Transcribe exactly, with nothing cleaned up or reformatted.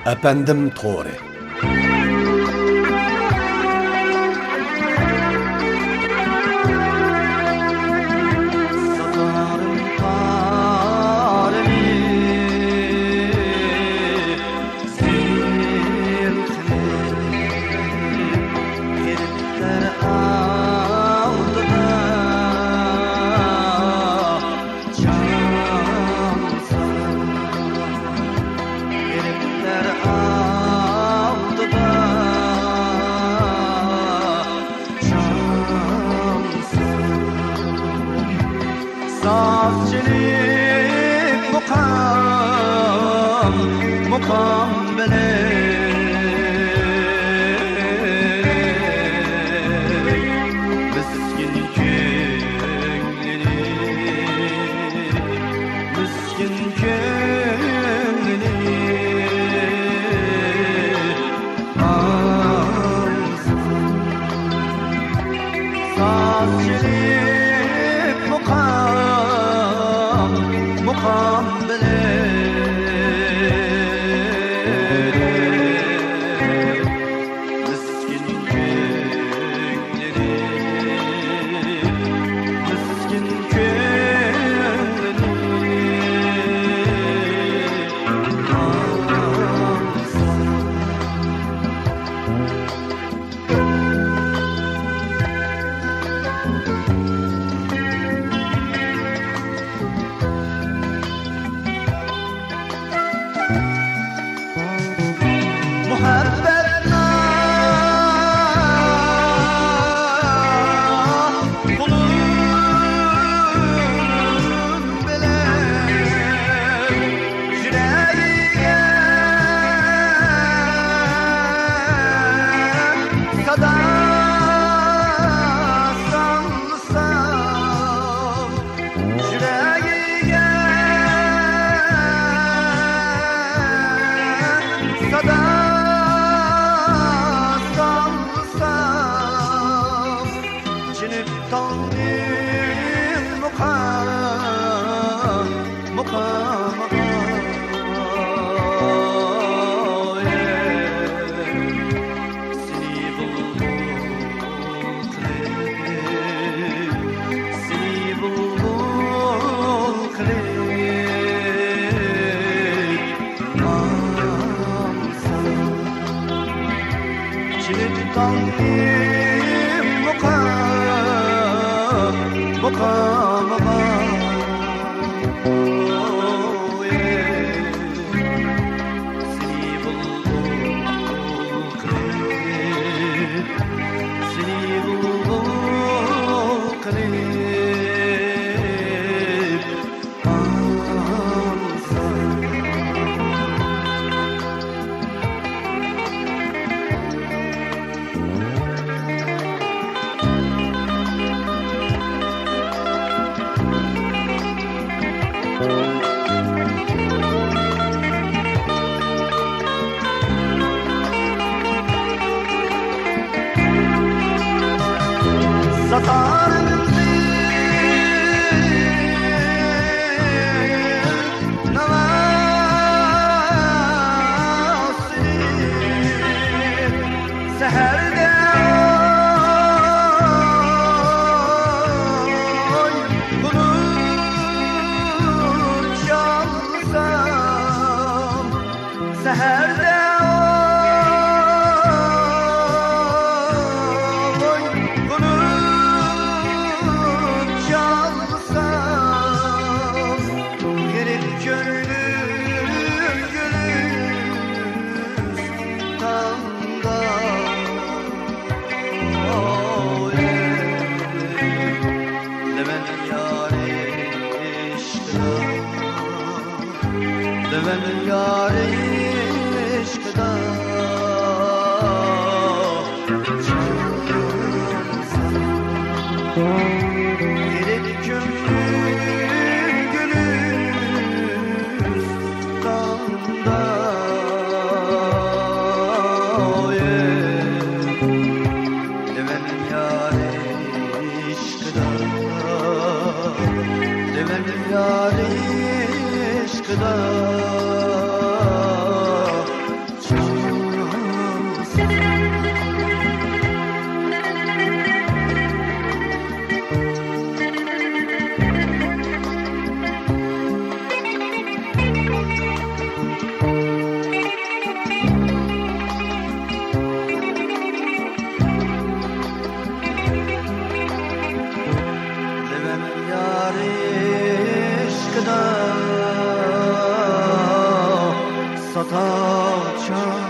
ئەپەندىم تورى. ساز چېلىپ مۇقام، مۇقام بىلەن، مىسكىن كۆڭلىنى، مىسكىن كۆڭلىنى ئالسۇن. ساز چېلىپ مۇقام، مۇقام بىلەن، مىسكىن كۆڭلىنى، مىسكىن كۆڭلىنى ئالسۇن. مۇھەببەت ناخۇنۇم بىلەن يۈرەككە سادا سالسام، يۈرەككە سادا سالسام، چېلىپ تاڭنى مۇقام، مۇقام، مۇقام. سېنى بۇلبۇل قىلىپ، سېنى بۇلبۇل قىلىپ ئاڭلىسام، چېلىپ تاڭنى مۇقام، مۇقام، مۇقام. سېنى بۇلبۇل قىلىپ، سېنى بۇلبۇل قىلىپ ئاڭلىسام. سەھەردە ئوي بولۇپ چالسام، سەھەردە ئوي بولۇپ چالسام، غېرىب كۆڭلۈم گۈلۈستاندا. دەۋەن يار ئىشقىدا، دەۋەن يار ئىشقىدا. غېرىب كۆڭلۈم گۈلۈستاندا. دەۋەن يار ئىشقىدا، دەۋەن يار ئىشقىدا. ساتاچامسەن.